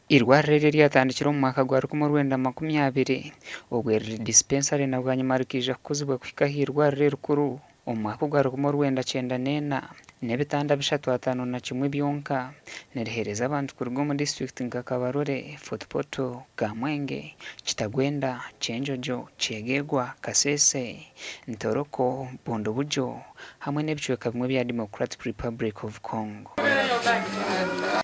Eirwariro eri eryatandikire omu mwaka gwa 1920 obwo riri dispensary na bwanyima rikaija kukuzibwa kuhika aha irwariro erikuru omu mwaka ogwa 1994 n'ebitanda 351 byonka. Niriheereza abantu kuruga omu disiturikiti nka Kabarole, Fort Portal, Kamwenge, Kitagwenda, Kyenjojo, Kyegegwa, Kasese, Ntoroko, Bundibugyo hamwe n'ebicweka bimwe bya Democratic Republic of Congo.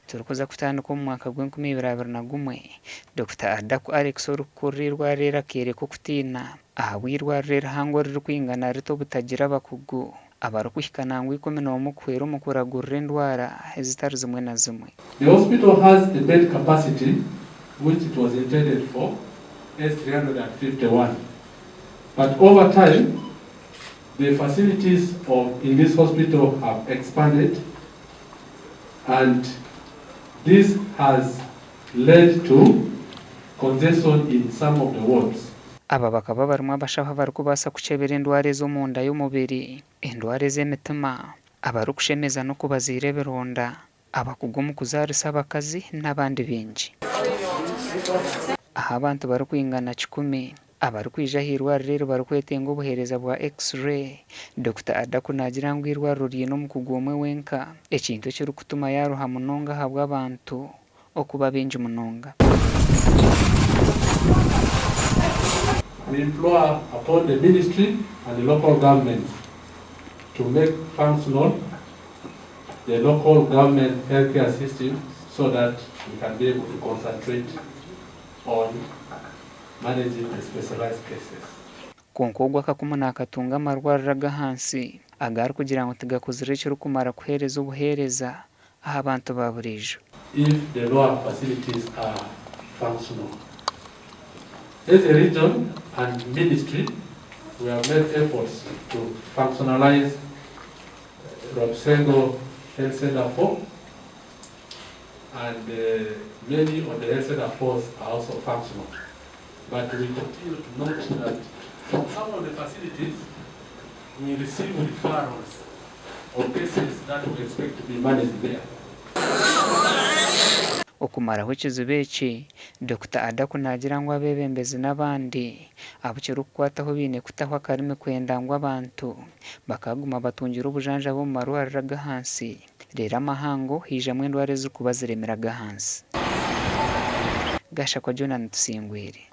Turikuza kutandika omu mwaka gw'enkumi ibiri abiri na gumwe, Dokita Adaku Alex orikukurira eirwariro eri akeereka okutiina ahabw'eirwariro erihango eririkwingana riti obutagira abakugu abarikuhika nangwa 11 kuhwera omu kuragurira endwara ezitari zimwe na zimwe. The hospital has a bed capacity which it was intended for as 351 but over time the facilities of in this hospital have expanded and this has led to congestion in some of the wards. Aba bakaba barimu abashaho abarikubaasa kukyebera endwara ez'omunda y'omubiri, endwara ez'emitima, abarikushemeza n'okubaziira ebironda, abakugu omu kuzaarisa abakazi n'abandi baingi. Ahu abantu barikwingana kikumi abarikwija aha irwariro eri barikwetenga obuheereza bwa X-ray, Dokita Adaku naagira ngu eirwariro riine omukugu omwe wenka, ekintu ekirikutuma yaaruha munonga ahabw'abantu okuba baingi munonga. We implore upon the ministry and the local governments to make functional the local government healthcare system so that we can be able to concentrate on managing the specialized cases. Kwonka ogwo akakumu naakatunga amarwariro ag'ahansi agu arikugira ngu tigakozire ekirikumara kuheereza obuheereza aha bantu ba buriijo. If the lower facilities are functional. As a region and ministry, we have made efforts to functionalize Rwabusengo Health Center 4 and many of the health center 4s are also functional. But we continue to note that from some of the facilities, we receive referrals of cases that we expect to be managed there. Okumaraho ekizibu eki, Dokita Adaku naagira ngu abeebembezi n'abandi abu kirikukwataho baine kutaho akarimi kwenda ngu abantu bakaaguma batungire obujanjabi omu marwariro ag'ahansi reero amahango haijamu endwara ezirikuba ziremire ag'ahansi. Gashakwa Jonah Tusingwire.